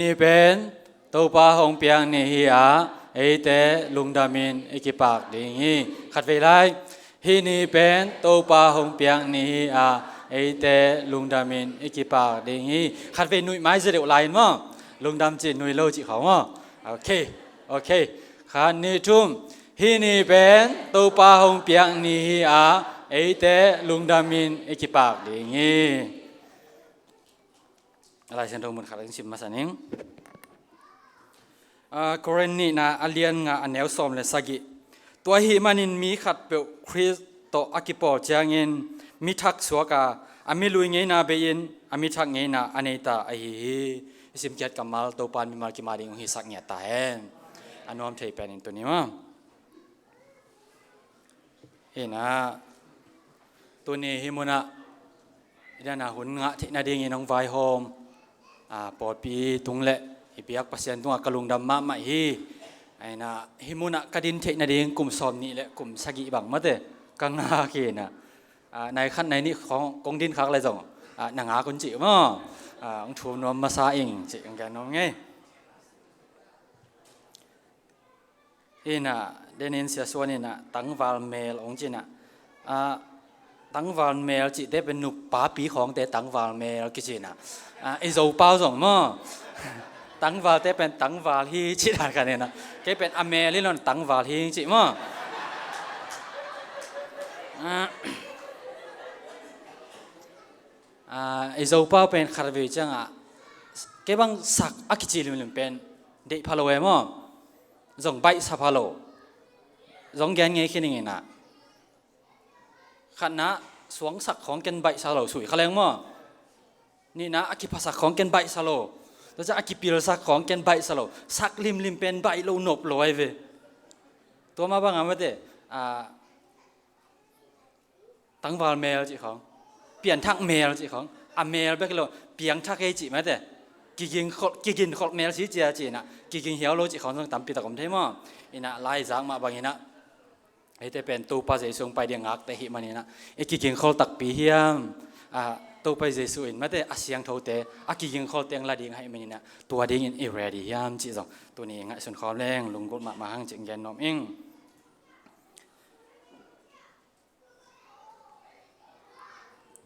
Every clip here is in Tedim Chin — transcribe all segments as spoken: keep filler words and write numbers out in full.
Ni pen Topa hong piak ni hi a, eite lungdamin i kipak ding hi. Khatvei lai. Hih ni pen Topa hong piak ni hi a, eite lungdamin i kipak ding hi. Khatvei nuih mai zia deuh lai in maw. Lungdam ci, nuih lo ci khawng maw. Ok, ok. Khat, nih, thum. Hih ni pen Topa hong piak ni hi a, eite lungdamin i kipak ding hi. Lai Siangtho mun khat in sim masa ning. Ah, Korin nihna a lian nga a neu sawm le sagih. Tua ahih manin mi khatpeuh Khrist tawh a kipawl ciangin mi thak suak a, a mi lui ngeina bei-in a mi thak ngeina a nei ta ahi hi. I simkhiat kammal Topa in mimal kim a ding hong hisak ngiat ta hen. A nuam thei pen in tuni maw. Hi na, tuni hih munah i dana hun ngah theih nadingin hong vaihawm, ah, pawlpi tung le i biak Pasian tungah ka lungdam mahmah hi. Aina, hih munah ka din theih nading kum sawm nih le kum sagih bang mate ka ngak hi na. Ah, nai khat nai nih khawng kong din khak le zong, ah, na ngak un cih maw. Ah, hong thum nuam masa ing cih hong gen nuam ngei. Ina, denin sia suan ina, tangval mel ong cina. Ah, tangval mel cihte pen nupa pi khawngte tangval mel kicina. Ah, i Zopau zong maw. Tangvalte pen tangval hi cih dan kan ina. Kei pen a mel hi lon tangval hi cih maw. Ah, ah, i Zopau pen khatvei ciangah kei bang sak a kici limlim pen deih pha lo e maw. Zong baihsa pha lo. Zong gen ngei khin ing ina. Khatna, suangsak khawng ken baihsa lo, sui kha leng maw. Nihna, a kiphasak khawng ken baihsa lo. Tua ciang a kipilsak khawng ken baihsa lo. Sak limlim pen baih lo nop lo ai ve. Tua mah bangah mate, ah, tangval mel cih khawng, pianthak mel cih khawng, a mel bek lo, piangthak ei cih mate, kiging kholh, kigin kholh mel si cia cih ina, kiging hiau lo cih khawng zong tampi tak om thei maw. Ina, laizak mah bang ina, eite pen Topa Jesu hong pai ding ngakte hih man ina, e kiging kholh takpi hiam, ah, Topa Jesu in mate, a siangthote a kiging kholh teng la ding ahih man ina, tua dingin i ready hiam cih zong tuni ngaihsun khawm leng lunggulh mahmah hang cih gen nuam ing.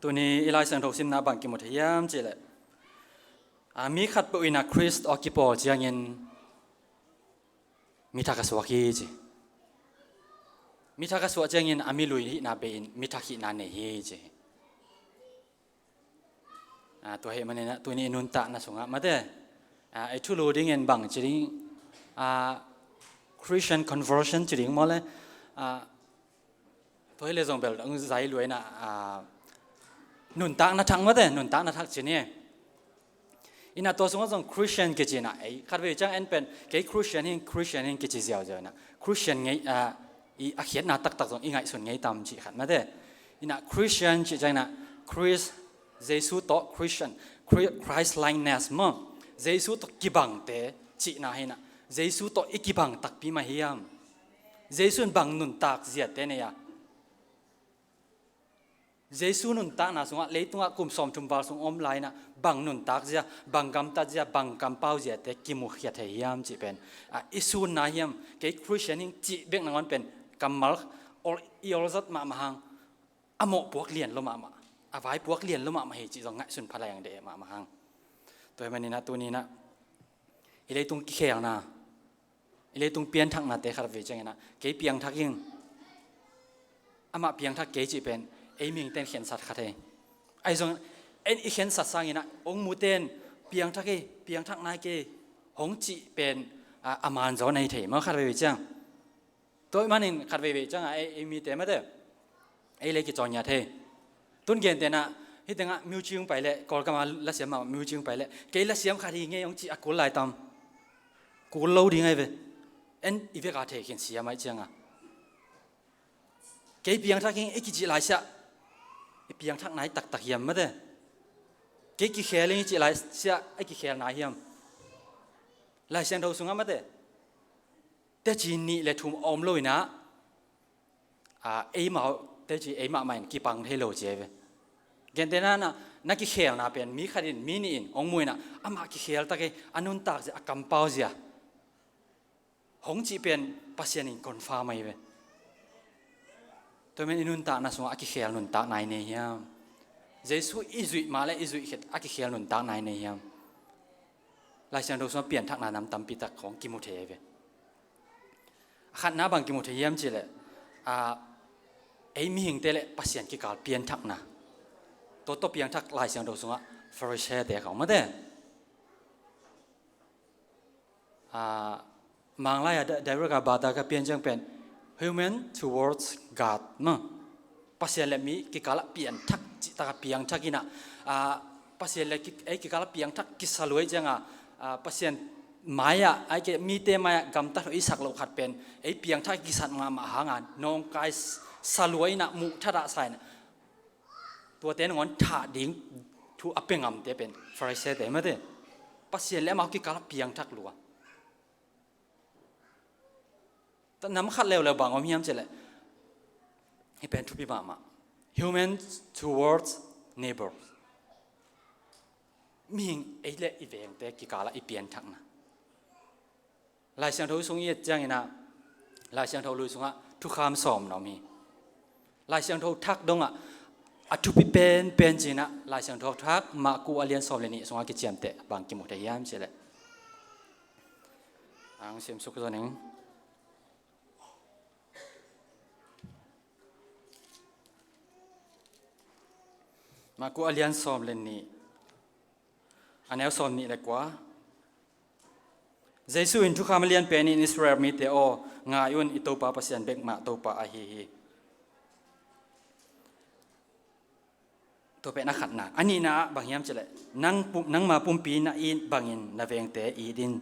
Tuni i Lai Siangtho simna bang kimu thei hiam cih leh, a, mi khatpeuh ina Khrist a kipawl ciangin mi thak a suak hi ci. Mi thak a suak ciangin a mi lui hihna bei-in mi thak hihna nei hi ci. Ah, tua hih man ina tuni i nuntakna sungah mate, ah, i thulu dingin bang ci ding, ah, Christian conversion ci ding maw le, ah, tua hi le zong bel dang zai luaina, ah, nuntakna thak mate, nuntakna thak ci ni. Ina tua sungah zong Christian kici ina, ei, khatvei ciang en pen, kei Christian hi ing, Christian hi ing kici ziauziau ina. Christian ngei, ah, i a khiatna taktak zong i ngaihsun ngei tam cih khat mate. Ina Christian cih ciang ina, Christ, Jesu tawh Christian, Chri-, Christ likeness maw. Jesu tawh kibangte cihna hi ina. Jesu tawh i kibang takpi mah hiam. Jesu in bang nuntak ziate nei a. Jesu nuntakna sungah leitungah kum sawmthum val sung om lai ina bang nuntak zia, bang gamtat zia, bang kampau ziate kimukhia thei hiam cih pen, ah, i sunna hiam, kei Christian hi ing cih bek nangawn pen kammal ol, i olzat mahmah hang, a mawh puak lian lo mahmah, a vai puak lian lo mahmah hi cih zong ngaihsun pha lai ang de mahmah hang. Tua hi man ina tuni ina i leitung kikhelna, i leitung pianthaknate khatvei ciang ina, kei piangthak ing, amah piangthak kei cih pen ei mihingte'n khensat kha thei. Ahi zong en i khensat sang ina ong mute'n piangthak ei, piangthak nai kei hong cih pen, a, a man zaw nei thei maw khatvei ciang. Tua ahih manin khatveivei ciangah ei, ei mite mate, ei le kicawn ngiat thei. Tun gentehna, hih tengah music pai leh, Kawlgam a lasiam mah music pai leh, kei lasiam khat hi ngei hong cih a kul lai tam. Kul lo ding ahi ve. En i vek a thei khin siam ahih ciangah, kei piangthak hi ing i kicih lai siah, i piangthak nai taktak hiam mate. Kei kikhel hi ing i cih lai siah, i kikhel nai hiam. Lai Siangtho sungah mate, teci nih le thum a om lo ina, a, eimau, teci eimah mah in kipang thei lo ci ahi ve. Gentehna ina, Na kikhelna pen mi khat in, mi nih in hong mu in ah, amah kikhel tak hi, a nuntak zia, a kampau zia hong cih pen Pasian in confirm ahi ve. Tua men i nuntakna sungah a kikhel nuntakna i nei hiam? Jesu i zuih mah le i zuih khit a kikhel nuntakna i nei hiam? Lai Siangtho sungah pianthakna nam tampi tak khawng kimu thei ahi ve. A khatna bang kimu thei hiam cih leh, a, ei mihingte le Pasian kikal pianthakna. Tua tawh piangthak Lai Siangtho sungah Pharisee-te khawng mate. A, Manglai a di-, direct a bata ka pian ciang pen human towards God, maw. Pasian le mi kikalah pianthak, cihtak a piangthak in ah, a, Pasian le ki-, ei kikalah piangthak kisa lua i ciang a, a, Pasian mai-ah, ei ke mite mai-ah gamtat hoih i sak loh khat pen ei piangthak kisat mahmah hang a nawngkai s-, sa lua in ah, muh thatah sa in ah, tuate nangawn thah ding thu a pia ngamte pen Pharisee-te mate. Pasian le amau kikalah piangthak lua. Tua nam khat leuleu bang om hiam cih leh, hih pen thupi mahmah. Human towards neighbor. Mihing ei le i vengte kikalah i pianthakna. Lai Siangtho sung i et ciangin ah, Lai Siangtho lui sungah thukham sawm na om hi. Lai Siangtho thak dongah a thupi penpen ci-in ah, Lai Siangtho thak Marku a lian sawm le nih sungah kiciamteh bang kimu thei hiam cih leh, ang sim suk zo ning. Marku a lian sawm le nih, a neu sawm nih le kua. Jesu in thukham a lian pen in, Israel mite aw, ngai un, i Topa Pasian bek mah Topa ahi hi. Tua pen a khatna. A nihna ah bang hiam cih leh, nang pu-, nangma pumpi na it bangin na vengte it in,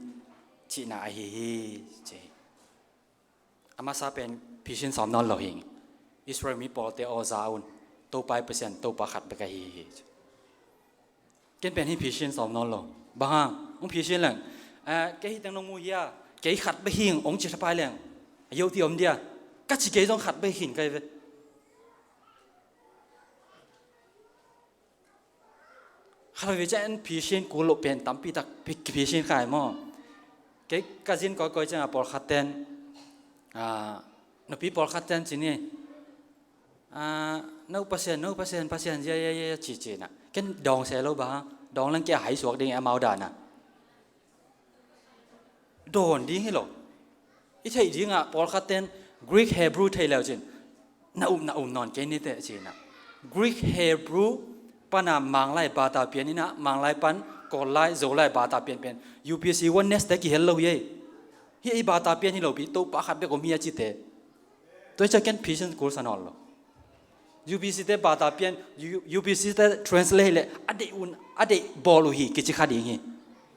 cihna ahi hi, ci hi. A masa pen phisin sawm nawn lo hi. Israel mi pawlte aw, za un, Topa i Pasian Topa khat bek ahi hi. Ken pen hih phisin sawm nawn lo. Bang hang, hong phisin leng, eh, kei hih teng nong mu hia, kei khat bek hi ing, hong ci thapai leng, a yo ti om dia, ka ci kei zong khat bek hi ing ka hi ve. Khat veivei ciang en phisin kul loh pen tampi tak phi-, phisin khai maw. Kei ka zin kawikawi ciang a pawlkhat ten, a, nupi pawlkhat ten ci ni, a, no Pasian, no Pasian, Pasian zia, zia, zia, ci, ci na. Ken dawng se lo bang, dawng leng kei a hai suak ding amau dan a. Dawn ding hi lo. I theih dingah pawlkhat ten Greek Hebrew thei leu cin, na up, na um nawn kei ni teh ci-in ah. Greek Hebrew pana Manglai bata pian in ah, Manglai pan Kawllai, Zolai bata pian pen U P C oneness te kihel lo hi ei. Hi ei bata pian hi lo pi, Topa khat bek om hi a cite. Tua hi ciah ken phisin kul sa nawn lo. U P C te bata pian, U-, U P C te translate le a deih un, a deih bawl uh hi kici kha ding hi.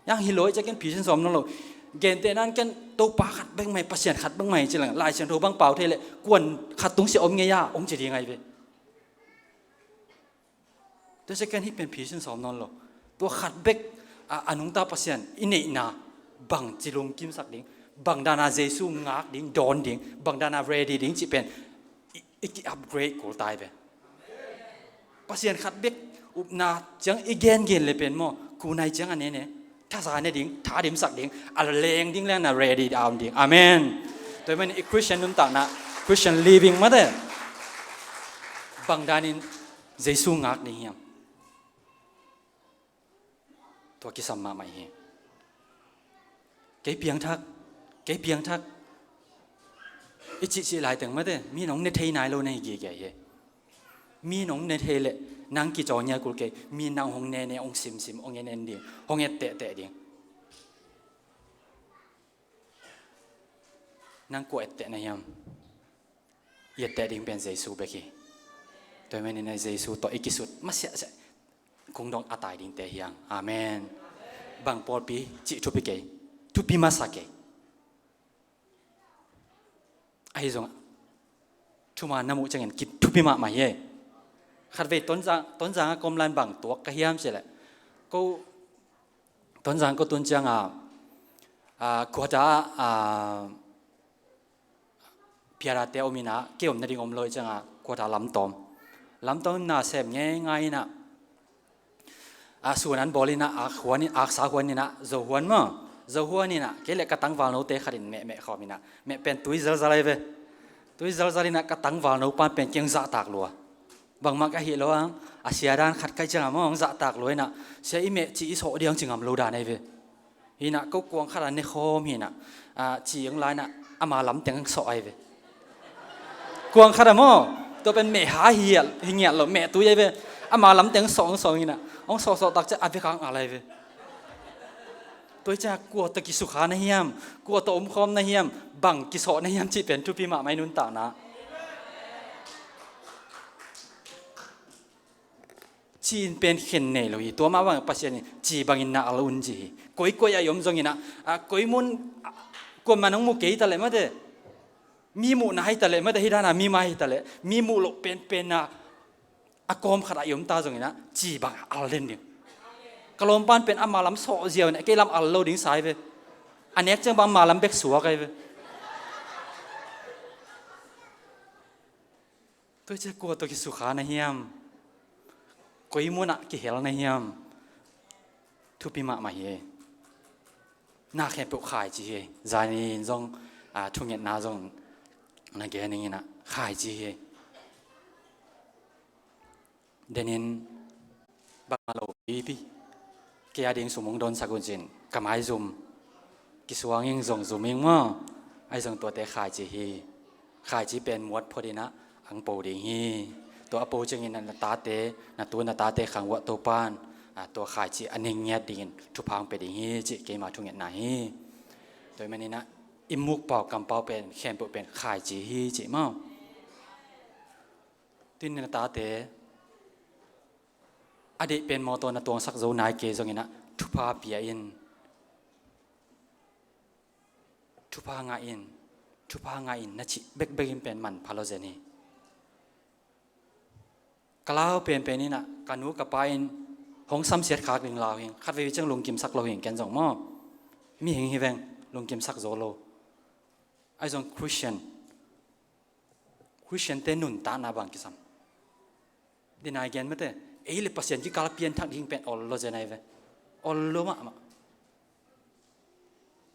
Yang hi lo hi ciah ken phisin sawm nawn lo. Gentehna in ken Topa khat bek mai, Pasian khat bek mai ci leng, Lai Siangtho bang pau thei le kuan khat tung sia om ngei a, hong ci ding ahi ve. Tua sia ken hih pen phisin sawm nawn lo. Tua khat bek a, a nungta Pasian i neihna bang ci lungkimsak ding, bang dana Jesu ngak ding, dawn ding, bang dana ready ding cih pen i, i ki-upgrade kul tai ve. Pasian khat bek upna ciang i gengen le pen maw, kunai ciang a nene thaza ne ding, tha dimsak ding, a leng ding leng na ready a om ding. Amen. Tua hi man i Christian nuntakna, Christian living mate bang danin Jesu ngak ding hiam? Tua kisam mahmah hi. Kei piangthak, kei piangthak i cihcih laiteng mate, mi nong ne thei nai lo na hi gige hi. Mi nong ne thei le nang kicaw ngial kul kei, mi nang hong nene, hong simsim, hong en en ding, hong et tehteh ding. Nang kua etteh na hiam? I etteh ding pen Jesu bek hi. Tua hi manin a Jesu tawh i kisut masiahsiah kungdong a tai dingte hi hang. Amen. Bang pawlpi cih thupi kei, thupi masa kei. Ahi zongah thuman na muh ciangin kithupi mahmah hi ei. Khatvei Tonzang, Tonzang a ka om lai-in bang tuak ka hiam cih leh, ko Tonzang ko tun ciang a, a, quarter a, a, piara te om in a, kei om nading om lo hi ciang a, quarter lamtawm. Lamtawm na sem ngeingai in a, a suan an bawl inah, ak huan in, aksa huan inah, zo huan maw, zo huan inah, kei le ka tangval note khat in meh meh khawm inah, meh pen tui zalzal ahi ve. Tui zalzal inah ka tangval no pan pen kei hong zahtak lua. Bangmah ka hih lo ang, a sia dan khat ka hih ciangah maw hong zahtak lua inah, sia i meh ci i sawh diang ci ngam lo dan ahi ve. Hinah ko kuang khat a ne khawm hinah, a, ci ang lai inah ama lamteng ang sawh ahi ve. Kuang khat a maw, tua pen meh ha hi, hi ngiat lo, meh tui ahi ve. Ama lamteng ang sawh, ang sawh hinah, ang sawh sawh tak ciah a vek ang al ahi ve. Tua hi ciah kua tawh kisukha na hiam, kua tawh omkhawm na hiam, bang kisawh na hiam cih pen thupi mahmah i nuntakna. Ci in pen khen nei lo hi. Tua mah bang Pasian in ci bangin na al un ci hi. Koikoi a i om zongin ah, a, koi mun, a, kuaman hong mu kei ta leh mate, mi muhna hi ta leh mate, hi dana mi mai hi ta leh, mi muh loh penpen a, a kawm khat a i om ta zongin ah, ci bang al den ding. Ka lawmpan pen ama lam sawh ziau in ah, kei lam al lo ding sa hi ve. A nek ciang bang ama lam bek suak ahi ve. Tua ciah kua tawh kisukha na hiam? Koi munah kihel na hiam? Thupi mahmah hi. Na khempeuh khaici hi. Zanin zong, a, thungetna zong na gen ning inah khaici hi. Denin bang a lo pipi. Kei a ding sum hong donsak un cin, ka maizum kisuang ing zong zum ing maw? Ahi zong tuate khaici hi. Khaici pen muat phot inah ang po ding hi. Tua a po ciangin na tate, na tu na tate khang uah Topan, a, tua khaici a ning ngiat dingin thupha ang pia ding hi cih keima thungetna hi. Tua hi maninah i mukpau kampau pen khempeuh pen khaici hi cih maw? Tuin na tate a deih pen mawtaw na tuangsak zo nai kei zongin ah thupha pia in, thupha ngah in, thupha ngah in na cih bekbek in pen manpha lo zen hi. Ka lau penpen inah ka nu ka pa in hong samsiat khak ding lau hing, khatvei ciang lungkimsak lo hing ken zong maw? Mihing hi veng, lungkimsak zo lo. Ahi zong Christian, Christian te nuntakna bang kisam? Dinai gen mate, ei le Pasian kikal pianthak ding pen ol lo zen ahi ve. Ol lo mahmah.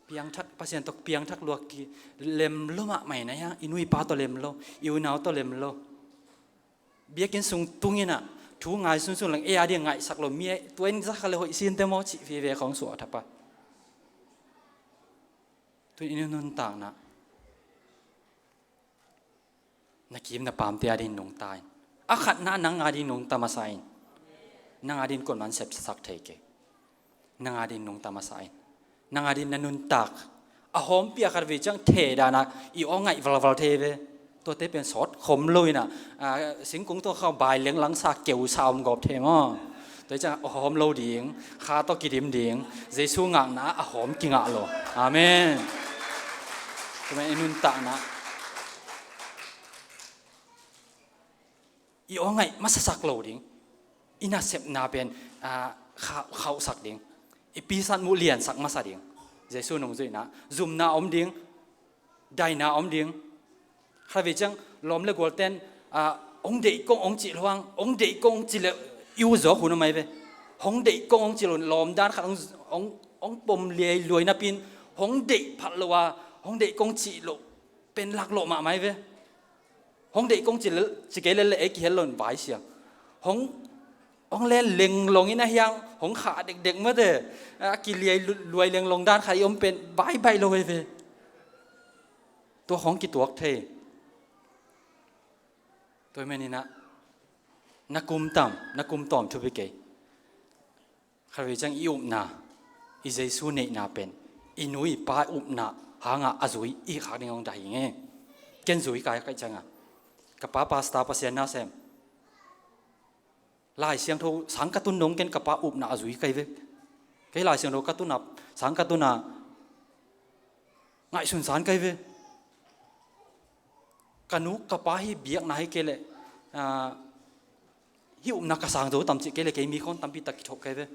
Piangthak, Pasian tawh piangthak luak ki lem lo mahmah inah hiang, i nu i pa tawh lem lo, i unau tawh lem lo. Biakinn sung tung inah thu ngai sunsun lang, ei a ding ngaihsak lo, mi tua in zakha le hoih sinte maw cih vive khawng suah thapa. Tuin i nuntakna na kim na pamte a ding nungta in. A khatna nang a ding nungta masa in. Nang a ding kuaman sepsak thei kei. Nang a ding nungta masa in. Nang a ding na nuntak. A hawmpi a khatvei ciang thei dana i aw ngaih valval thei ve. Tuate pen sawt khom lo inah, a, singkung tawh khau bai lenglang sa keu sa om gawp thei maw? Tua hi ciang a hawm lo ding, kha tawh kidim ding, Jesu ngakna a hawm kingah lo. Amen. Tua man i nuntakna i aw ngaih masasak lo ding, i nasepna pen, a, khauh, khauhsak ding, i pisat muh liansak masa ding. Jesu nungzuihna, zumna om ding, daina om ding. Khatvei ciang lawm le gualten, a, hong deih kong hong cih lo hang, hong deih kong hong cih le i u zawk hun a mai ve. Hong deih kong hong cih lo lawm dan khat hong, hong, hong pom liai luai napin, hong deih phat lo a, hong deih kong cih lo pen lak lawh mahmah hi ve. Hong deih kong ci, ci kei lel le ei kihel lo in vai sia. Hong, hong len lenglong in a hiang, hong khah dekdek mate, a kiliai lu-, luai lenglong dan khat i om pen baibai lo hi ve. Tua hong kituak thei. Tua hi maninah na kum tam, na kum tawm thupi kei. Khatvei ciang i upna, i Jesu neihna pen i nu i pa upna hangah a zui i khak ding hong dai hi nge. Ken zui kai kai cianga ka pa pastor, Pasian nasem, Lai Siangtho sang ka tun dong ken ka pa upna a zui kai ve. Kei Lai Siangtho ka tuna, sang ka tuna ngaihsun san kai ve. Ka nu ka pa hi biakna hi kei le, ah, hi upna ka sang zo tam cih kei le kei mi khawng tampi tak kithoh kai ve.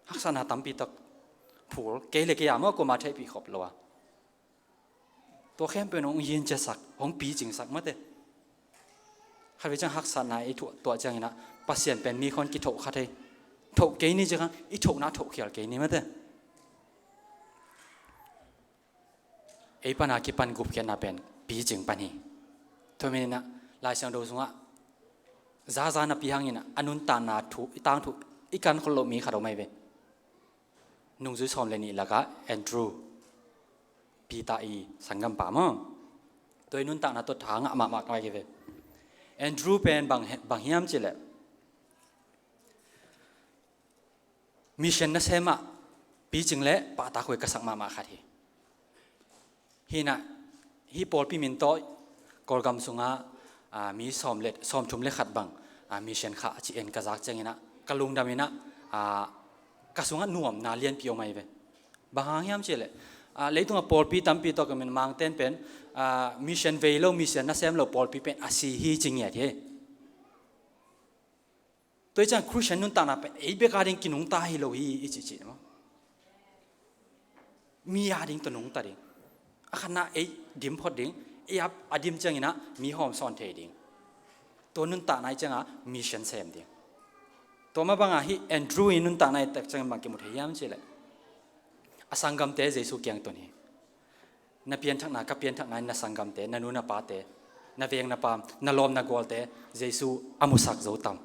Haksatna tampi tak phul kei le kei a maw kuama theihpih khop lo a. Tua khempeuh in hong yinciasak, hong picingsak mate. Khatvei ciang haksatna i tuah, tuah cianginah Pasian pen mi khawng kithoh kha thei. Thoh kei ni ci kha, i thohna thoh khial kei ni mate. Ei pana kipan gupkhiatna pen picing pan hi. Tua manin ah Lai Siangtho sungah zaza napi hangin ah a nuntakna thu, i tangthu i kan khol loh mi khat om ahi ve. Nungzui sawm le nih lakah Andrew, Peter i sanggampa maw. Tua i nuntakna tawh tha ngah mahmah ka hi ve. Andrew pen bang, bang hiam cih leh mission nasem ah picing le pahtakhuai ka sak mahmah khat hi. Hi in ah, hih pawlpi min tawh Kawlgam sungah, ah, mi sawm le, sawmthum le khat bang, ah, mission khah a ci en ka zak ciangin ah, ka lungdam in ah, ah, ka sungah nuamna lianpi om ahi ve. Bang hang hiam cih leh, ah, leitungah pawlpi tampi tawh ka min mangten pen, ah, mission vei lo, mission nasem lo pawlpi pen a si hi ci ngiat hi. Tua hi ciang Christian nuntakna pen ei bek a ding kinungta hi lo hi i cihcih maw? Mi a ding tawh nungta ding. A khatna ei dim phot ding, ei a, a dim ciangin ah mi hawm sawn thei ding. Tua nuntakna i ciangah mission sem ding. Tua mah bangah hih Andrew i nuntakna i tak ciangin bang kimu thei hiam cih leh, a sanggamte Jesu kiang tun hi. Na pianthakna, ka pianthakna in na sanggamte, na nu na pate, na veng na pam, na lawm na gualte Jesu a musak zo tam?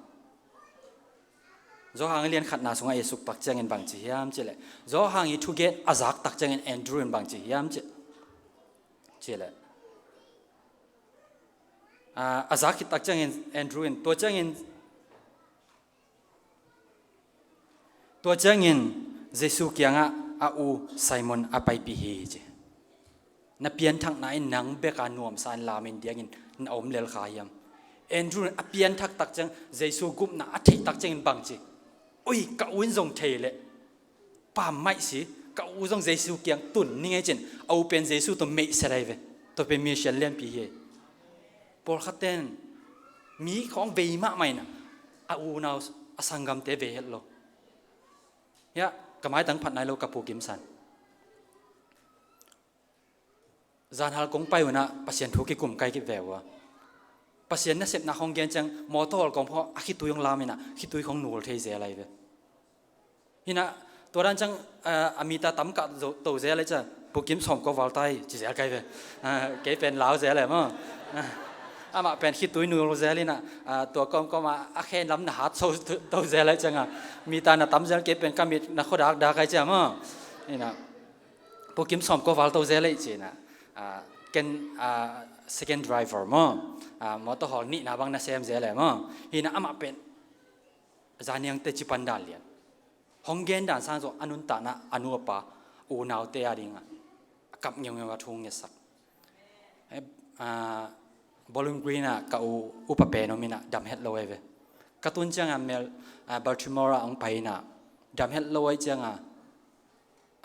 Johan lian khatna sungah i suk tak ciangin bang ci hiam cih leh, Johan i thugen a zak tak ciangin Andrew in bang ci hiam cih, cih leh, ah, a zak khit tak ciangin Andrew in, tua ciangin Tua ciangin Jesu kiangah a u Simon a paipih hi ci. Na pianthakna in nang bek a nuamsa in lam in diangin na om lel kha hiam? Andrew in a pianthak tak ciang Jesu gupna a theih tak ciangin bang ci? Ui, ka u in zong thei leh pammaih si, ka u zong Jesu kiang tun ni ngei cin, a u pen Jesu tawh meihset ahi ve. Tua pen mission lianpi hi. Pawlkhat ten mi khawng vei mahmah in a unau a sanggamte vei het lo. Hiah ka maitang phat nai lo ka Pu Kim San. Zanhal kong pai un ah Pasian thu kikum kai kip ve uh a. Pasian nasepna hong gen ciang mawtaw hawl kawm khawng a khitui hong lam in ah khitui khawng nul thei zel ahi ve. Hi in ah tua dan ciang, ah, a mita tam kah to zel ahi ciang Pu Kim sawm kua val tai ci zel kai ve. Ah, kei pen lau zel e maw. Ah, amah pen khitui nul zel in ah, ah, tua kawmkawm ah a khen lam na hat so to zel ahi ciang a, mita na tam zel, kei pen ka mit na khua dakdak ahi ciang maw. Hi in ah Pu Kim sawm kua val to zel ahi ci in ah, ah, ken, ah, second driver maw. Ah, mawtaw hawl nihna bang na sem zel e maw. Hi in ah amah pen zaniangte ci pan dan lian. Hong gen dan sang zong a nuntakna a nu a pa unaute a dingah a kap ngeungeu a thu hong ngetsak. Eh, ah, Bowling Green ah ka u upa pen om in ah dam het lo ahi ve. Ka tun ciangah Mel, ah, Baltimore ah hong pai in ah dam het lo ahi ciangah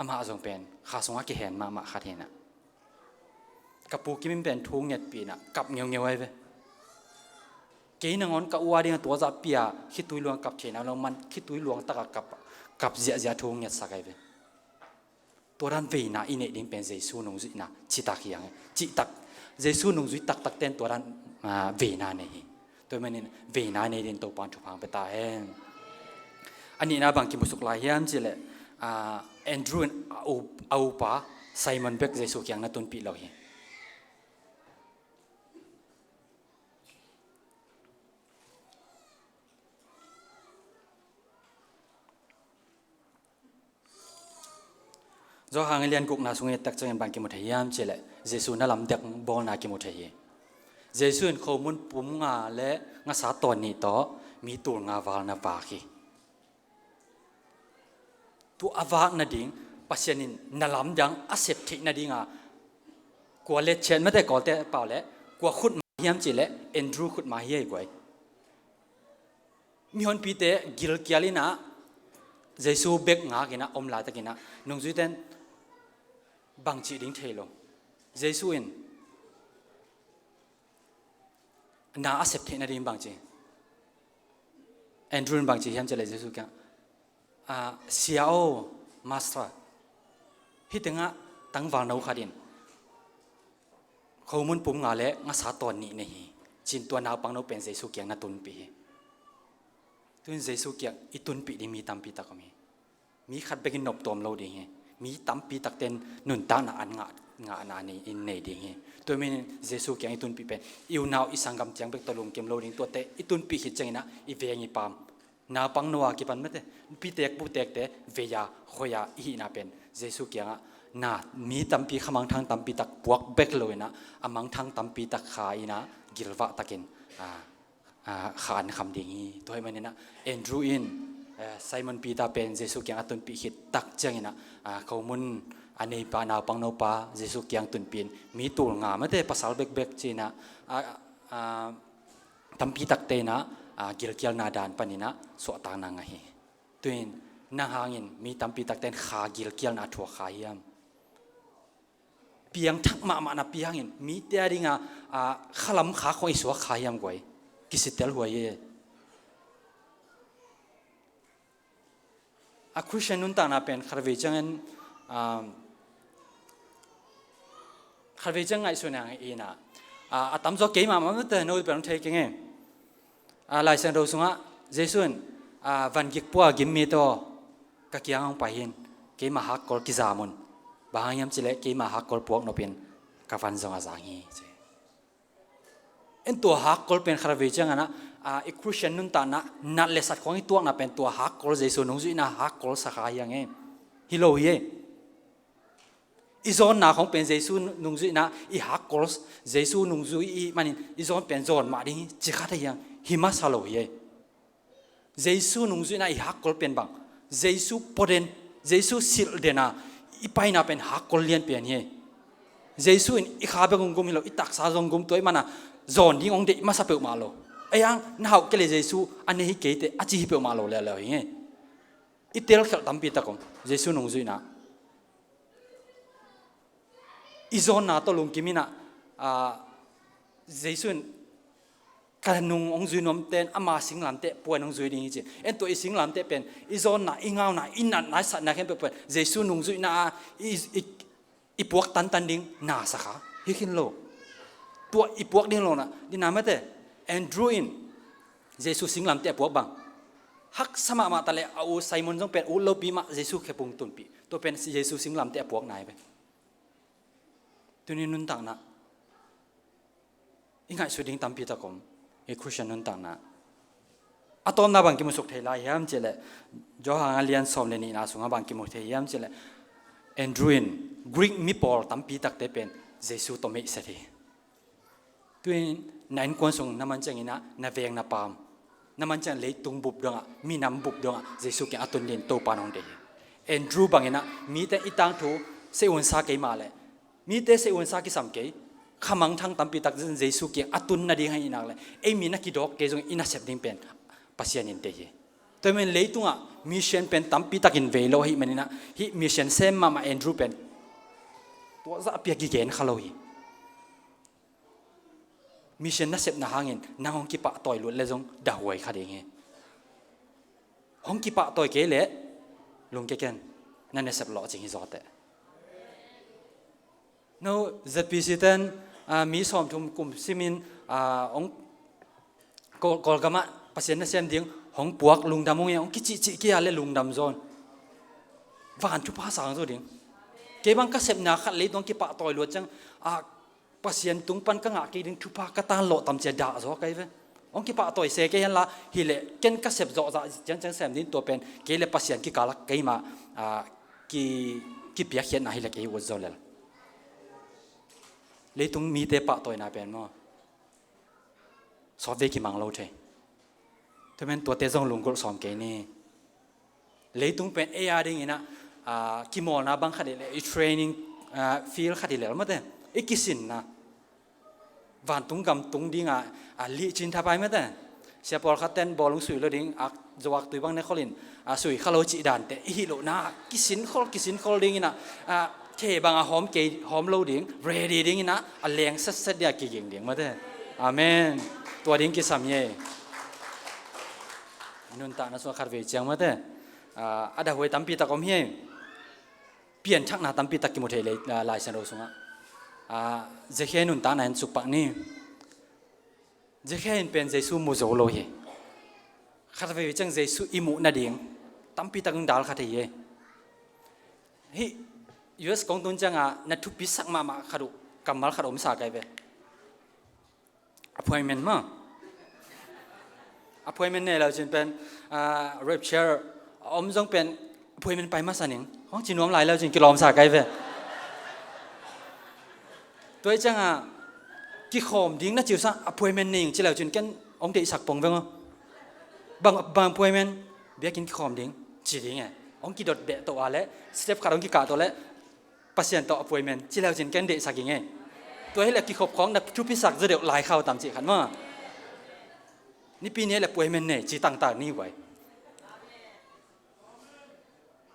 amah zong pen kha sungah kihen mahmah khat hi in ah ka Pu Kim in pen thu ngetpih in ah kap ngeungeu ahi ve. Kei nangawn ka u a dingah tua zahpi a khitui luang kap theihna lo man khitui luang takah kap, kap ziahziah thu ngetsak ahi ve. Tua dan veina i neih ding pen Jesu nungzuihna citak hi hang e. Cihtak Jesu nungzui taktak ten tua dan, ah, veina nei hi. Tua manin veina nei ding Topa'n thupha hong pia ta hen. A nihna bang kimusuk lai hiam cih leh, ah, Andrew in a u, a upa Simon bek Jesu kiang na tunpih lo hi. Johan lian gukna sungah i et tak ciangin bang kimu thei hiam cih leh Jesu na lamdang bawlna kimu thei hi. Jesu in khomun pum nga le ngasa tawn nih tawh mi tul nga val na vak hi. Tua a vak nading Pasian in na lamdang a sep theih nadinga kua letchiat mate Kawlte pau leh kua khutma hiam cih leh Andrew khutma hi ei guai. Mihonpite gilkial in ah Jesu bek ngak in ah om laitakin ah nungzuite in bang cih ding thei lo. Jesu in na a sep theih nading bang ci? Andrew in bang ci hiam cih leh Jesu kiang, ah, Sia aw, Master, hih tengah tangvalno khat in khomun pum nga le ngasa tawn nih nei hi, ci-in tua naupangno pen Jesu kiang na tunpih hi. Tuin Jesu kiang i tunpih ding mi tampi tak om hi. Mi khat bekin noptuam lo ding hi. Mi tampi takte in nuntakna an ngah, ngahna nei, in nei ding hi. Tua manin Jesu kiang i tunpih pen i unau i sanggam ciang bek tawh lungkim lo ding, tuate i tunpih khit ciangin ah i veng i paam, naupang no a kipan mate, pitek putekte vei a khoi a i hihna pen Jesu kiangah na mi tampi, kha mangthang tampi tak puak bek lo in ah, a mangthang tampi tak kha in ah gilvah takin, a, a, kha an kham ding hi. Tua ahih manin ah Andrew in, eh, Simon Peter pen Jesu kiang a tunpih khit tak ciangin ah, a, khomun a neipa, naupang nopa Jesu kiang tunpih in mi tul nga mate, pasal bekbek ci-in ah, a, a, tampi takte in ah, a, gilkialna dan panin ah suahtakna ngah hi. Tuin nang hangin mi tampi takte in kha gilkialna thuak kha hiam? Piangthak mahmah napi hangin mite a dinga, a, khalam kha khong i suak kha hiam guai? Kisitel huai e. A Christian nuntakna pen khatvei ciangin, um, khatvei ciang ngaihsun hang i na, a, a tamzaw keimah mah mate, no pen hong thei keng e. A, Lai Siangtho sungah Jesu in, a, van gik pua gim mi tawh ka kiang hong pai hi in, keima hakkol kizam un. Bang hang hiam cih leh keima hakkol puak nopin ka van zong a zang hi, ci. En tua hakkol pen khatvei ciangin ah, a, i Christian nuntakna nat le sat khong i tuakna pen tua hakkol, Jesu nungzuihna hakkol sa kha hi hang e. Hi lo hi e. I zawnna khong pen Jesu nungzuihna i hakkol, Jesu nungzui i hih manin i zawn pen zawn mah ding hi, ci kha thei hi hang, hi masa lo hi e. Jesu nungzuihna i hakkol pen bang? Jesu puaden, Jesu silh den a i paina pen hakkol lianpian hi. Jesu in i kha bek hong gum hi lo, i taksa zong gum, tua ahih manin zawn ding hong deih masa peuhmah lo. Ei ang, na hauh kei leh Jesu a nei hi kei teh, a ci hi peuhmah lo leuleu hi. I telkhialh tampi tak om Jesu nungzuihna. I zawnna tawh lungkim in ah, a, Jesu in ka nung hong zui nuamte in ama singlamteh pua in hong zui ding hi ci. En tua i singlamteh pen i zawnna, i ngauna, i natna, i satna khempeuh pen Jesu nungzuihna a i, i, i puak tantan ding na sa kha hi khin lo. Tua i puak ding lo na ding na mate. Andrew in Jesu singlamteh a puak bang haksa mahmah ta leh a u Simon zong pen ut lopi mah Jesu khe pung tunpih. Tua pen Jesu singlamteh a puak nai ve. Tuni nuntakna i ngaihsut ding tampi tak om, i Christian nuntakna. A tawpna bang kimusuk thei lai hiam cih leh, Johan a lian sawm le nihna sungah bang kimu thei hiam cih leh, Andrew in Greek mi pawl tampi takte pen Jesu tawh meihset hi. Tuin na innkuan sung na man ciangin ah na veng na paam, na man ciang leitung bup dongah, minam bup dongah Jesu kiang a tun dingin Topa in hong deih hi. Andrew bangin ah mite i tangthu seh unsa kei mah leh, mite seh unsa kisam kei, kha mangthang tampi tak Jesu kiang a tun nading hi nak leh, ei mi na kidawk kei zong i nasep ding pen Pasian in deih hi. Tua manin leitungah mission pen tampi takin vei lo ahih manin ah, hih mission sem mahmah Andrew pen tua zah piak kigen kha lo hi. Mission nasepna hangin nang hong kipahtawi lut le zong dahuai kha ding hi. Hong kipahtawi kei leh lungkia ken, na nasep lawhcing hi zaw teh. No, Z P C ten, ah, mi sawmthum kum simin, ah, hong Kawl, Kawlgamah Pasian nasem ding hong puak, lungdam hong hi, hong kicihcih kei a leh lungdam zaw in. Van thupha sang zo ding. Kei bang ka sepna khat leitung kipahtawi luat ciang, ah, Pasian tung pan ka ngah kei ding thupha ka tan lawh tam ci a dah zaw kei ve. Hong kipahtawi se kei hen la, hi leh ken ka sep zawh zah ciangciang sem ding, tua pen kei leh Pasian kikal ah keima, ah, ki, kipiakkhiatna hi leh kei ut zo lel. Leitung mite pahtawina pen maw, sawtvei kimang lo thei. Tua manin tuate zong lunggulh sawm kei ni. Leitung pen ei a dingin ah, ah, kimawlna bang khat hi leh, i training, ah, field khat hi lel mate, i kisinna. Vantung gam tung dingah, ah, lihcin thapai mate. Sia pawlkhat ten bawlung sui lo ding, ak, zo ak tui bang ne kholin, ah, sui kha lo cih dante i hih lohna, kisinkhol, kisinkhol dingin ah, ah, the bangah hawm kei, hawm lo ding, ready dingin ah, a leng setset dingah kiging ding mate. Amen. Tua ding kisam hi. Nuntakna sungah khatvei ciang mate, ah, a dahuai tampi tak om hi. Pianthakna tampi tak kimu thei lei, ah, Lai Siangtho sungah. Ah, Zakhia nuntakna in sukpak ni. Zakhia in pen Jesu mu zo lo hi. Khat vei ciang Jesu i muh nading tampi tak in dal kha thei hi. Hih U S kong tun ciangah na thupisak mahmah khat uh, kammal khat omsa kai ve. Appointment maw. Appointment nei lo cin pen, ah, rapture a om zong pen appointment pai masa ning. Hong ci nuam lai lo cin kilawmsa kai ve. Tua hi ciangah kikhawm ding na ci uh sang appointment nei ing ci lo cin ken hong deihsak pong veng aw. Bang, bang appointment, biakinn kikhawm ding ci ding e. Hong kidot beh to a le step khat hong kikah to le Pasian tawh appointment ci leu cin ken deihsak ing e. Tua hi le kikhop khawng na thupisak zaw deuh lai khau tam cih khat maw. Nipi ni le appointment nei ci tangtak ni guai.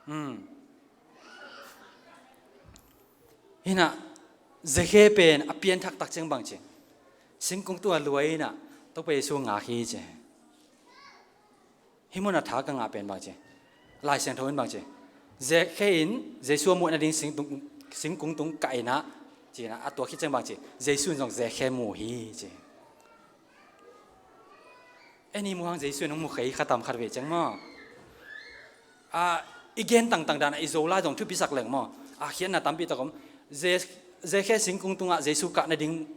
Hmm. Hinah Zekhe pen a pianthak tak ciang bang ci. Singkung tung a luai hinah Topa Jesu ngak hi ci. Hih mun a tha ka ngah pen bang ci. Lai Siangtho in bang ci. Zekhe in Jesu a muh nading singkung tung kah inah ci inah a tua khit ciang bang ci. Jesu in zong Zekhe mu hi ci. Eni muhang Jesu in hong mu khei kha tam khat ve ciang maw. A, i gen tangtang dan a i Zolai zong thupisak leng maw. A khiatna tampi tak om. Ze-, Zekhe singkung tungah Jesu kah nading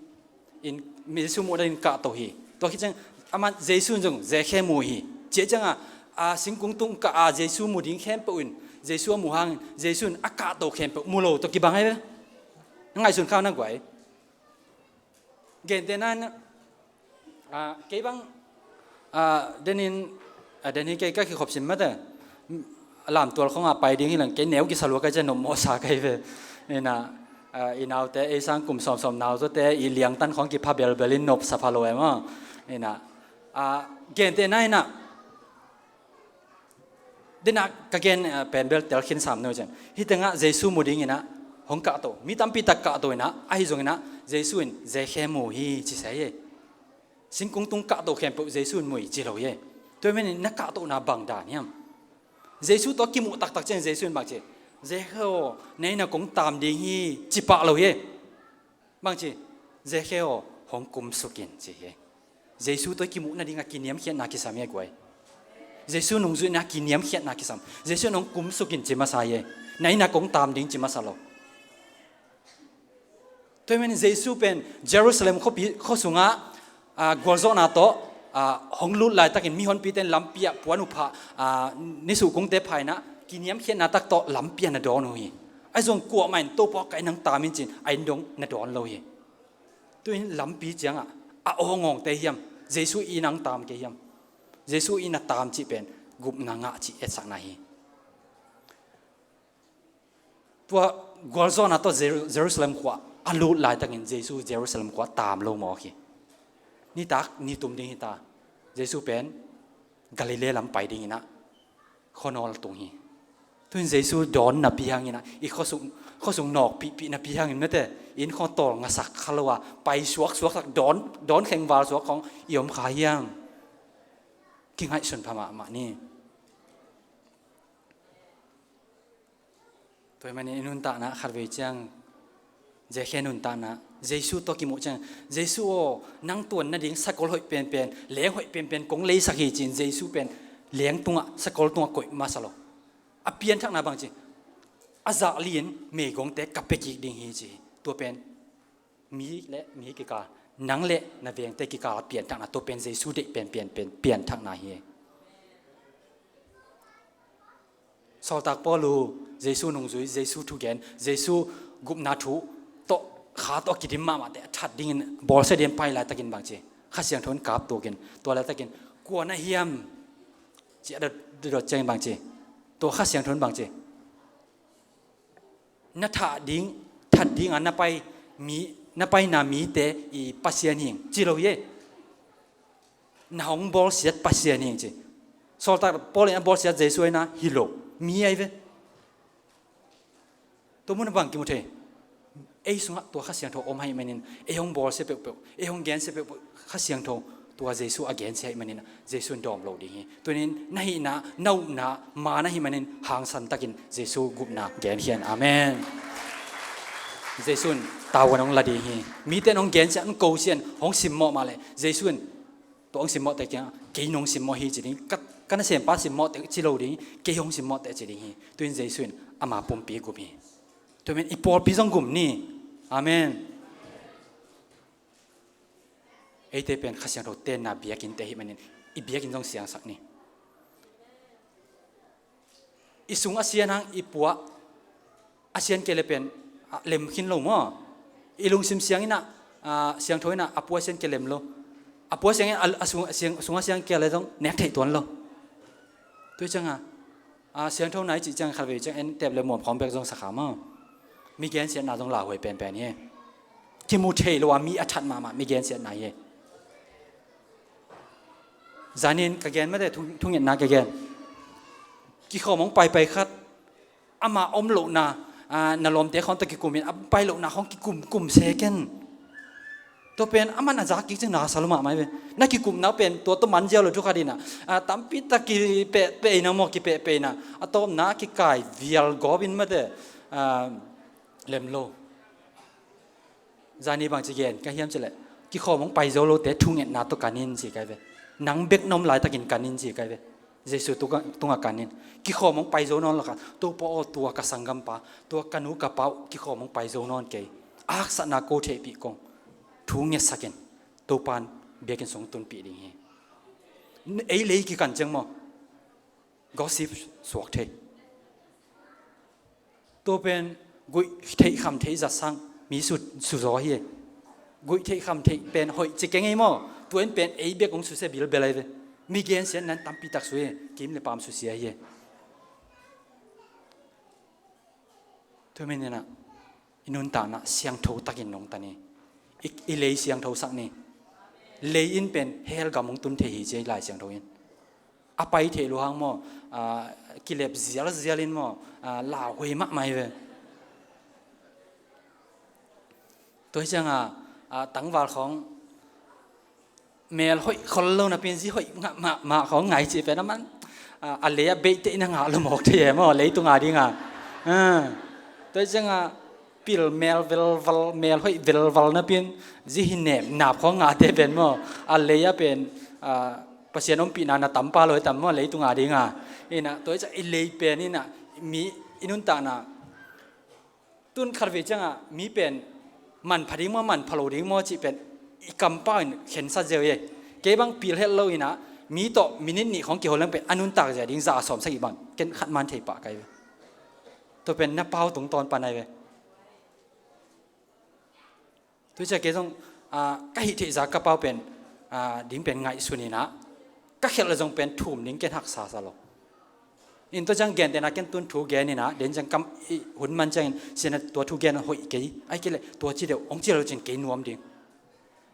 in Jesu muh nading kah to hi. Tua khit ciang amah Jesu in zong Zekhe mu hi. Cia ciangah a singkung tung kah a Jesu mu ding khempeuh in Jesu a mu hangin Jesu in a kah to khempeuh mu lo tawh kibang ahi ve. Ngaihsun khau na guai. Gente nan, ah, kei bang, ah, denin, ah, den hi kei ka kikhop sin mate. Lamtual khong a pai ding hi lang kei neu kisalua kai cian nopmawh sa kai ve. Ina, ah, i naute ei sang kum sawmsawm nau zawte i liangtan khong kipha belbel in nopsa pha lo em aw. Ina, ah, gente na ina. Denah ka gen, eh, pen bel tel khin sam no cian. Hih tengah Jesu mu ding inah hong kahto. Mi tampi tak kahto inah, ahi zong inah Jesu in Zekhe mu hi ci sa hi. Singkung tung kahto khempeuh Jesu in mu hi ci lo hi. Tua hi manin na kahtohna bang dan hiam? Jesu tawh kimuh taktak ciang Jesu in bang ci. Zekhe aw, na inn ah kong tam ding hi ci pah lo hi. Bang ci, Zekhe aw, hong kumsuk in ci hi. Jesu tawh kimuh nading a kiniamkhiatna kisam hi a guai. Jesu nungzuihna a kiniamkhiatna kisam. Jesu in hong kumsuk in ci masa hi. Na inn ah kong tam ding ci masa lo. Tua hi manin Jesu pen Jerusalem khuapi, khua sungah, ah, gualzawhna tawh, ah, hong lut laitakin mihonpite in lampi ah puan uh phah, ah, nisuh kungte pha inah kiniamkhiatna tak tawh lampi ah na dawn uh hi. Ahi zong kuamah in Topa aw ka inn ah hong tam in ci-in a inn dong na dawn lo hi. Tu-in lampi ciangah a awngawngte hiam, Jesu inn ah hong tam kei hiam? Jesu inn ah tam cih pen gupna ngah cih etsakna hi. Tua gualzawhna tawh Jeru-, Jerusalem khua a lut laitakin Jesu Jerusalem khua tam lo mawk hi. Nitak nitum ding hita. Jesu pen Galilee lam pai ding inah khuanawl tung hi. Tu-in Jesu dawn napi hangin ah i khuasung, khuasung nawkpihpih napi hangin mate, inn khawng tawl ngasak kha lo a pai suaksuak tak dawn, dawn khengval suak khawng i om kha hiam? Kingaihsun pha mahmah ni. Tua hi manin i nuntakna khatvei ciang Zekhe nuntakna, Jesu tawh kimuh ciang, Jesu aw, nang tuan nading sakol hoih penpen, leng hoih penpen kong leisak hi ci-in Jesu pen leng tungah, sakol tungah koih masa lo. A pianthakna bang ci, a zah li-in meigongte ka pia kik ding hi ci hi. Tua pen mi le mi kikal, nang le na vengte kikal a pianthakna, tua pen Jesu deih penpen, pen pianthakna hi. Sawltak Paul uh Jesu nungzui, Jesu thugen, Jesu gupna thu tawh, kha tawh kidim mahmahte a that dingin bawlsia dingin pai laitakin bang ci, Kha Siangtho in kap tukin, tua laitakin kua na hiam ci a dot, dot ciangin bang ci, tua Kha Siangtho in bang ci, na that ding, that ding a na pai mi, na paina mite i Pasian hi ing ci lo hi. Na hong bawlsiat Pasian hi ing ci. Sawltak Paul in a bawlsiat Jesu ahi na hi lo, mi ahi ve. Tua mun a bang kimu thei? Ei sungah tua Kha Siangtho om ahih manin ei hong bawlsia peuhpeuh, ei hong gensia peuhpeuh Kha Siangtho, tua Jesu a gensia ahih manin Jesu in dawm lo ding hi. Tunin na hihna, na upna maan ahih manin hangsan takin Jesu gupna genkhia in. Amen. Jesu in tavuan hong la ding hi. Mite in hong gensia, hong kosia in, hong simmawh mah leh Jesu in tua hong simmawhte kiangah kei nong simmawh hi ci ding, ka, Ka nasempa simmawh teh ci lo ding, kei hong simmawh teh ci ding hi. Tu-in Jesu in ama pumpi gum hi. Tua man i pawlpi zong gum ni. Amen. Eite pen Kha Siangtho tenna biakinn te hi manin i biakinn zong siangsak ni. I sung a sian hang i puah a sian kei le pen, ah, lem khin lo maw? I lungsim siang inah, ah, siangtho inah a pua sian kei lem lo. A pua siang inah a, a sung, a siang, sung a sian kei le zong nek theih tuan lo. Tua ciangah, ah, siangtho nai cih ciang khatvei ciang en tep le muam khawng bek zong sakha maw? Mi gensiatna zong lauhuai penpen hi. Kimu thei lo a mi a that mahmah mi gensiatna hi. Zanin ka gen mate thu, thungetna ka gen. Kikhawm hong paipai khat, ama om lohna, ah, na lawmte khawng tawh kikumin a pai lohna khawng kikum kum se ken. Tua pen aman a zak kik cing na sa lo mahmah hi ve. Na kikumna pen tua tawh man ziau lo thu khat inah, ah, tampi tak kipehpeh inah maw, kipehpeh inah a tawpna kikai vial gawp in mate, ah, lem lo. Zani bangci gen ka hiam cileh, kikhawm hong pai zo lote thungetna tawh kan in ci kai ve. Nang bek na om laitakin kan in ci kai ve. Jesu tunga, tunga kan in. Kikhawm hong pai zo nawn lo kha, Topa aw, tua ka sanggampa, tua ka nu ka pa uh kikhawm hong pai zo nawn kei. Aksakna ko theihpih kong thu ngetsakin Topan biakinn sung tunpih ding hi. Ei lei kikan ciang maw? Gossip suak thei. Tua pen guih theih kham theih zat sang mi su, suzaw hi. Guih theih kham theih pen hoih ci keng ei maw? Tua in pen ei bek hong susia bilbel ahi ve. Mi gensiatna in tampi tak sui hi. Kim le paam susia hi. Tua manin ah i nuntakna siangtho takin nungta ni. I, i lei siangtho sak ni. Lei in pen hell gam hong tun thei hi ci ei Lai Siangtho in. A pai theih lua hang maw, ah, kilep zialzial in maw, ah, lauhuai mahmah hi ve. Tua hi ciangah, ah, tangval khawng mel hoih khol lo napi in zi hoih ngah mahmah khawng ngai cih pen a man, ah, a lei a beih teh in a ngah lo mawk thei e maw, leitung a ding a. Ah. Tua hi ciangah pil mel velval, mel hoih velval napi in zi hi nep nap khawng ngahte pen maw, a lei a pen, ah, Pasian ompihna na tampa lo hi tam maw, leitung a ding a. Inah tua hi ciah i lei pen inah mi i nuntakna tun khatvei ciangah mi pen manpha ding maw, manpha lo ding maw cih pen i kampau in khensat ziau hi. Kei bang pil het lo inah mi tawh minit nih khawng kihol leng pen a nuntak zia ding za a sawm sagih bang ken khat man thei pah kai ve. Tua pen na pau tungtawn pan ai ve. Tua ciah kei zong, ah, ka hih theih za ka pau pen, ah, ding pen ngaihsun inah ka khelh le zong pen thum ding ken haksa sa lo. In tua ciang gentehna ken tun thu gen inah den ciang kam i hun man ciangin sianah tua thu gen hoih kei ai kei le tua ci deuh hong ci lo cin kei nuam ding.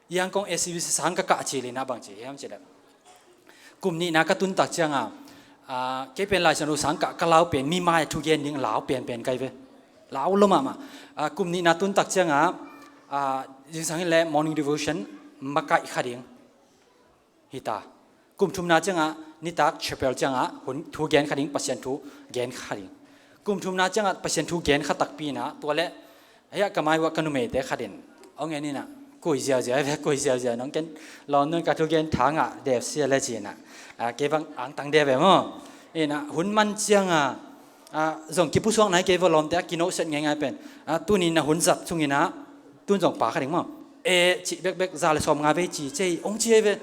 Iang kong S C B C sang ka kah cil inah bang ci hiam cileh, kum nihna ka tuntak ciangah, ah, kei pen Lai Siangtho sang kah ka lau pen mi mai a thu gen ding lau penpen kai ve. Lau lo mahmah. Ah, kum nihna tuntak ciangah, ah, zingsang in le morning devotion makaih kha ding. Hita. Kum thumna ciangah nitak chapel ciangah hun thu gen kha ding, Pasian thu gen kha ding. Kum thumna ciangah Pasian thu gen kha takpi inah tua le, hei ah ka mai uah ka numeite khat in hong en inah kui ziauziau ve, kui ziauziau nong ken lawn nun ka thu gen tha ngah dep sia le ci inah, ah, kei bang angtang dep ve maw? Inah hun man ciangah, ah, zong kipusuak nai kei va lawmte a kinohset ngeingai pen, ah, tuni na hun zat sung inah tun zong pa kha ding maw? E, cih bekbek za le sawm nga vei ci cei hong ci ei ve.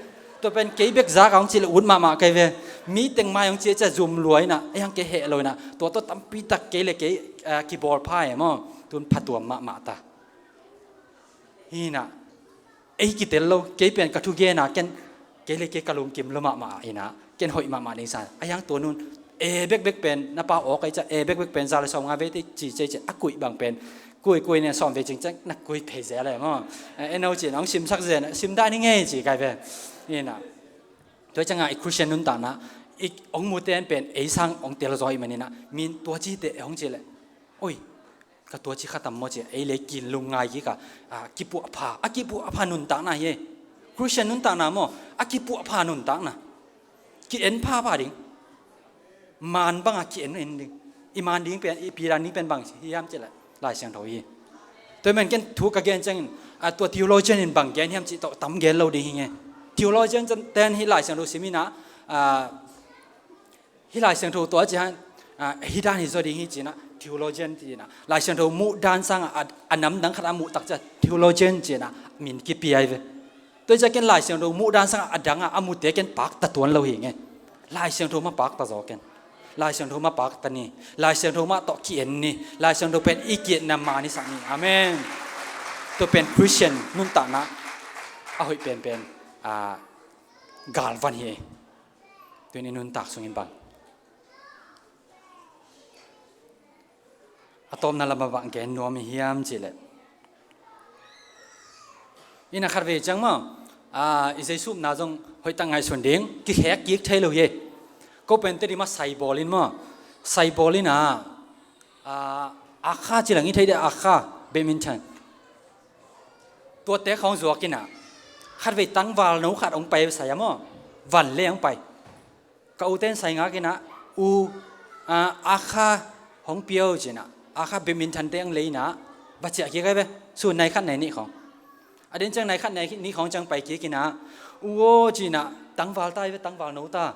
Tua pen kei bek za ka hong ci le ut mahmah kei ve. Mi teng mai hong ci ei cia zum lua inah ei hang kei heh lo inah tua tawh tampi tak kei le kei, ah, kibawl pha e maw? Tun phatuam mahmah ta. Hi inah ei kitel lo, kei pen ka thu gen a ken kei le kei ka lungkim lo mahmah inah ken hoih mahmah ding sa. A hiang tua nun e bekbek pen na pau awk ei cia, e bekbek pen za le sawm nga vei te ci cei cia a kuih bang pen kui kui ne sawm vei cing ciang na kui phei zel e maw? E, eno ci na hong simsak zel na sim dah ni ngei ci kai ve. Inah tua ciangah i Christian nuntakna i hong mute an pen ei sang hong tel zaw i man inah min tua ci te hong ci le, oi, ka tua ci kha tam maw ci ei le kin lungngai kik a, a kipuahpha, a kipuahpha nuntakna hi. Christian nuntakna maw, a kipuahpha nuntakna. Ki-en phapha ding. Man bangah ki-en en ding. I man ding pen, i pidan ding pen bang hiam cileh Lai Siangtho hi. Tua men ken thu ka gen ciangin, a, tua theologian in bang gen hiam cih tawh tam gen lo ding hi nge. Theologian ten hi Lai Siangtho sim inah, a, Hih Lai Siangtho tua ciang, ah, hih dan hi zaw ding hi cinah theologian cinah, Lai Siangtho muh dan sangah a, a namdang khat a muh tak ciah theologian cinah min kipia hi ve. Tua ciah ken Lai Siangtho muh dan sangah a dangah a mute ken pakta tuan lo hi ngei. Lai Siangtho mah pakta zaw ken. Lai Siangtho mah pakta ni. Lai Siangtho mah tawh ki-en ni. Lai Siangtho pen i ki-etna man i sak ni. Amen. Tua pen Christian nuntakna a hoih penpen, ah, galvan hi. Tuin i nuntak sungin bang a tawpna lamah bang gen nuam i hiam cihleh, ina khatvei ciang maw, ah, i Jesu upna zong hoihtak ngaihsun ding, kikhek kik thei lo hi. Ko pen te di mah sai bawl in maw, sai bawl in ah, ah, akha cilang i thei de, akha, badminton. Tuate khawng zuak in ah, khatvei tangval no khat hong pai sai a maw, van le hong pai. Ka ute in sai ngak in ah, u, ah, akha hong pia o cinah, akha badminton te hong lei in ah, va ciah kik ai ve, sun nai khat nai nih khawng. A den ciang nai khat nai nih khawng ciang pai kik in ah, u aw cinah, tangval ta ai ve, tangval no ta.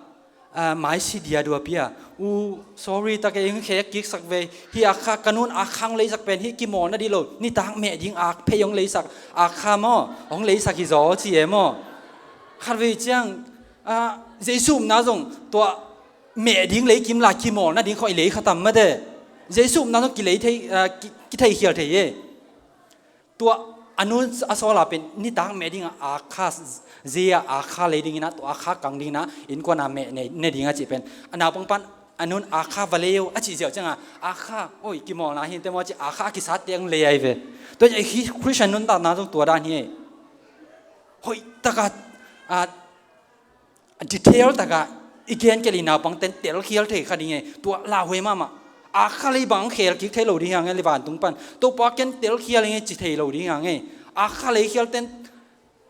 Ah, mai si dia dua pia. U, sorry, tak e, hong khek kik sak ve. Hih akha, ka nun akha hong leisak pen hih kimawlna dih lo, nitak meh ding ak phei hong leisak, akha maw, hong leisak hi zaw ci e maw. Khatvei ciang, ah, Jesu upna zong tua meh ding lei kim la, kimawlna ding khawh i lei khatam mate. Jesu upna zong kilei thei, ah, ki, kithei khial thei e. Tua a nun a sawla pen nitak meh dingah akha, zia akha lei dinginah, tua akha kang dinginah, innkuana meh ne, ne dingah cih pen a naupang pan a nun akha va lei o a cih ziau ciangah, akha, oi, kimawlna hi te maw ci, akha a kisat te hong lei ai ve. Tua hi Christian nuntakna zong tua dan hi. Hoih takah, ah, detail takah i gen kei le naupang ten telkhial thei kha ding e. Tua lauhuai mahmah. Akha lei bang khel kik thei lo ding hi hang e, le vantung pan Topa ken telkhial ing e ci thei lo ding hi hang e. Akha lei khial ten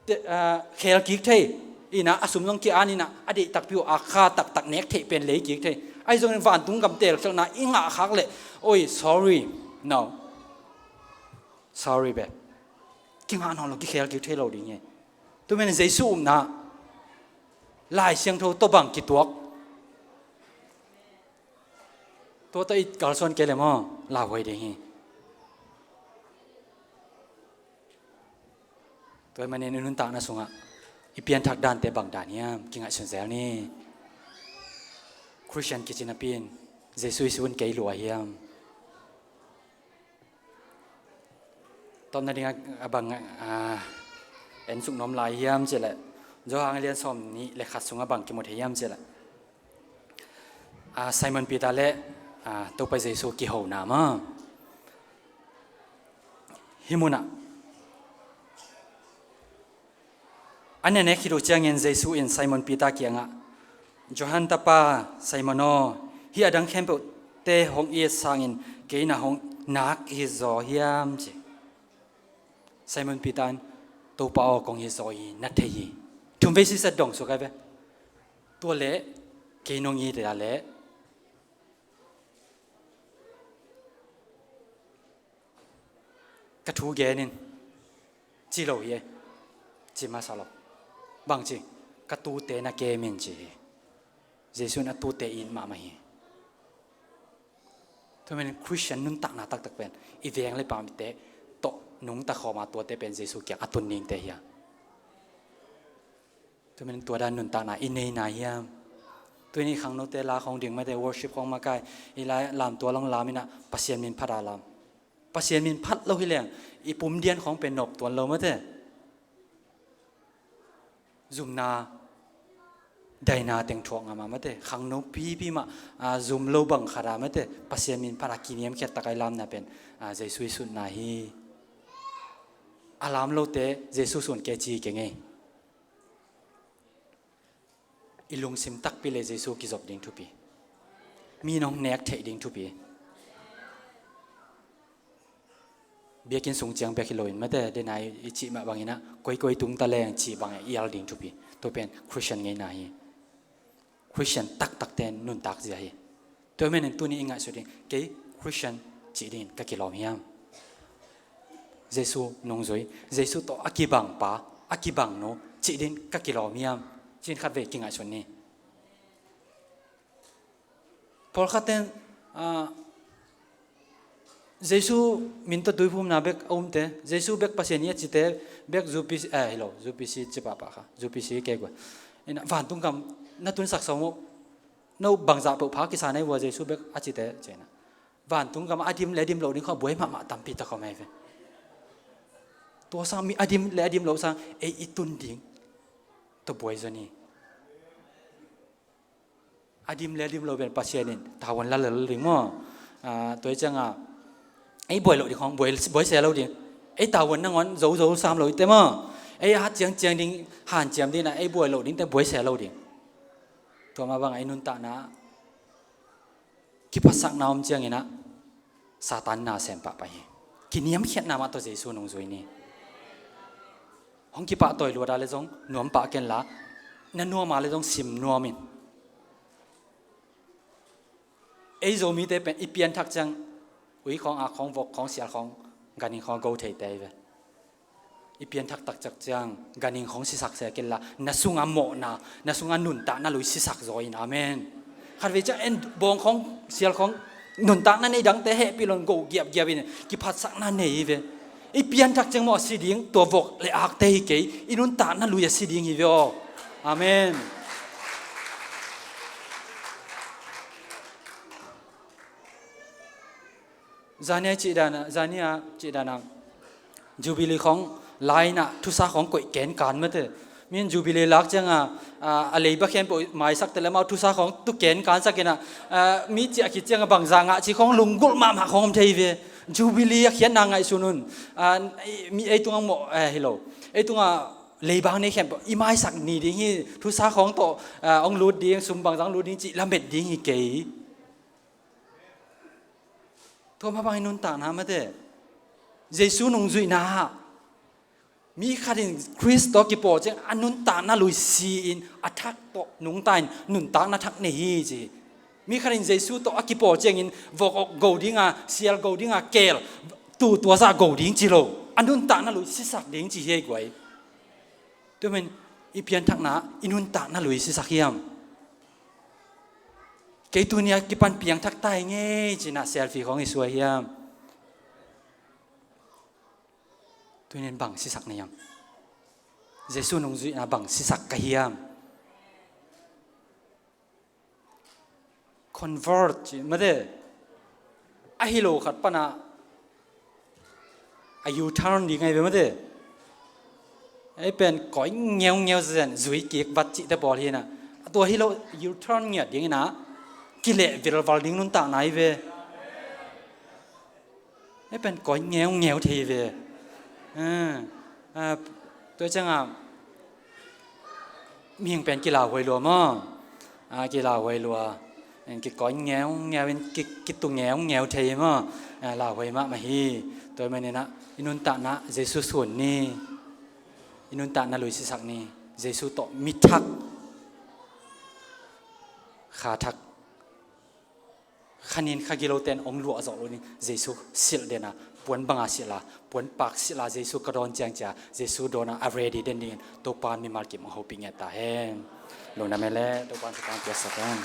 te, ah, khel kik thei. Ina a sum zong ki-an ina a deih takpi uh akha taktak nek theih pen lei kik thei. Ahi zongin vantung gam telkhialhna i ngah khak leh, oi, sorry. No. Sorry be. Kingah nawn lo, kikhel kik thei lo ding hi. Tua men Jesu upna Lai Siangtho tawh bang kituak, tua tawh i kalsuan kei le maw, lauhuai ding hi. Tua hi manin i nuntakna sungah i pianthak dante bang dan hiam, kingaihsun zel ni. Christian kici napi in Jesu i sun kei lua hiam? Tawpna dingah a bang, ah, en suk nuam lai hiam cihleh, Johan a lian sawm nih le khat sungah bang kimu thei hiam cihleh, ah, Simon Peter le, ah, Topa Jesu kihona maw. Hih munah a nenek khit uh ciangin Jesu in Simon Peter kiangah, Johan tapa Simon aw, hih a dang khempeuhte hong it sangin kei na hong nak hi zaw hiam ci. Simon Peter in, Topa aw, kong hi zaw hi, na thei hi. Thum vei siset dong suk ai ve. Tua leh kei nong it leh ka thu gen in ci lo hi e. Ci masa lo. Bang ci, ka tute na kem in ci hi. Jesu in a tute it mahmah hi. Tua men Christian nuntakna taktak pen i veng le paamte tawh nungta khawma tuate pen Jesu kiang a tun dingte hi a. Tua men tua dan nuntakna i neina hiam? Tuini khangnote la khawng ding mate, worship khawng makai, i la lam tua long lam inah Pasian min phat a lam. Pasian min phat lo hi leng i pumdian khawng pen nop tuan lo mate. Zumna daina teng thuak ngam a mate, khangno pipi mah, ah, zum lo bang khat a mate, Pasian min phat a kiniamkhiat takai lamna pen, ah, Jesu i sunna hi. A lam lote Jesu sun kei ci kei ngei. I lungsim takpi le Jesu kizop ding thupi. Mi nong nek theih ding thupi. Biakinn sung ciang bek hi loin mate, dena i cih mah banginah koikoi tung ta leng cih bangin i al ding thupi. Tua pen Christian ngeina hi. Christian taktakte nuntak zia hi. Tua menin tuni i ngaihsut ding, kei Christian cih dingin ka kilawm hiam? Jesu nungzui, Jesu tawh a kibang pa, a kibang nu cih dingin ka kilawm hiam? Cin khatvei kingaihsun ni. Pawlkhat ten, ah, Jesu min tawh tuiphumna bek a umte, Jesu bek Pasian hi a cite bek U P C, eh, hi lo, U P C ci pahpah kha, U P C kei gua. Ina, vantung gam na tunsak sawm uh, no bangzah peuh pha kisa nei vua Jesu bek a cite, ci ina. Vantung gam a dim le a dim lo ding khawng buai mahmah tampi tak om hi ve. Tua sang mi a dim le a dim lo sang ei i tun ding tua buai zaw ni. A dim le a dim lo pen Pasian in tavuan la lel ding maw? Ah, tua hi cianga ei buai lo ding khawng buai, buai sia lo ding. Ei tavuan nangawn zo zo sam lo i te maw? Ei a hat ciangciang ding, hanciam ding ina ei buai lo ding te buai sia lo ding. Tua mah banga i nuntakna kiphatsakna om ciangin ah Satan na sem pahpah hi. Kiniamkhiatna mah tawh Jesu nungzui ni. Hong kipahtawi luat a le zong nuam pah kenla, na nuam a le zong sim nuam in. Ei Zomite pen i pianthak ciang ui khawng, ak khawng, vok khawng, sial khawng, ganhing khawng go thei te hi ve. I pianthak taktak ciang ganhing khawng sisak sia kenla, na sunga mawhna, na sunga nuntakna lui sisak zaw in. Amen. Khatvei ciang en bawng khawng, sial khawng, nuntakna nei dangte hehpih lo in go giapgiap in kiphatsakna nei hi ve. I pianthak ciang maw a si ding tua vok le akte hi kei, i nuntakna lui a si ding hi ve aw. Amen. Zania cih dana, Zania cih dana Jubilee khawng laina thusa khawng koih kenkan mate. Min Jubilee lak cianga, a, a leiba khempeuh maisak te le mau thusa khawng tu kenkan sakina, a, mi ciah khit cianga bangza ngah ci khawng lunggulh mahmah khawng om thei ve. Jubilee a khiatna ngaihsun un. A, mi ei tunga mawh, eh, hi lo. Ei tunga leibang nei khempeuh i maisak ni ding hi, thusa khawng tawh, a, ong lut ding, sum bangza ong lut ding cih lamet ding hi kei. Tua mah bangin nuntakna mate. Jesu nungzuihna ah mi khat in Khrist tawh kipawl ciang a nuntakna lui si in a thak tawh nungta in nuntakna thak nei hi ci. Mi khat in Jesu tawh a kipawl ciangin vok go dinga, sial go dinga, keel tu tua zah go ding ci lo. A nuntakna lui sisak ding ci hi ei guai. Tua men i pianthakna i nuntakna lui sisak hiam? Kei tunia kipan piangthak tai ngei cina selfie khawng i suai hiam? Tunin bang sisak na hiam? Jesu nungzuihna bang sisak ka hiam? Convert ci mate. A hi lo khat pana a U-turn ding ahi ve mate. Ei pen koi ngeungeu zen zui kik vat cihte pawl hina. A tua hi lo U-turn ngiat dingina kileh vilval ding nuntakna hi ve. Ei pen koi ngeungeu thei ve. Ah, ah, tua cianga mihing pen kilauhuai lua maw? Ah, kilauhuai lua. En kikoi ngeungeu in ki, kitu ngeungeu thei maw? Ah, lauhuai mahmah hi. Tua maninah i nuntakna Jesu sun ni. I nuntakna lui sisak ni. Jesu tawh mithak, khathak, khanin khagiloten ong luah zawh lo ding. Jesu silh dena puan banga silh a, puan pak silh a, Jesu ka dawn ciang cia, Jesu dawn a ready den dingin Topa mimal kim ong hopih ngiat ta hen. Lungdam e le, Topa thupha piaksak hen.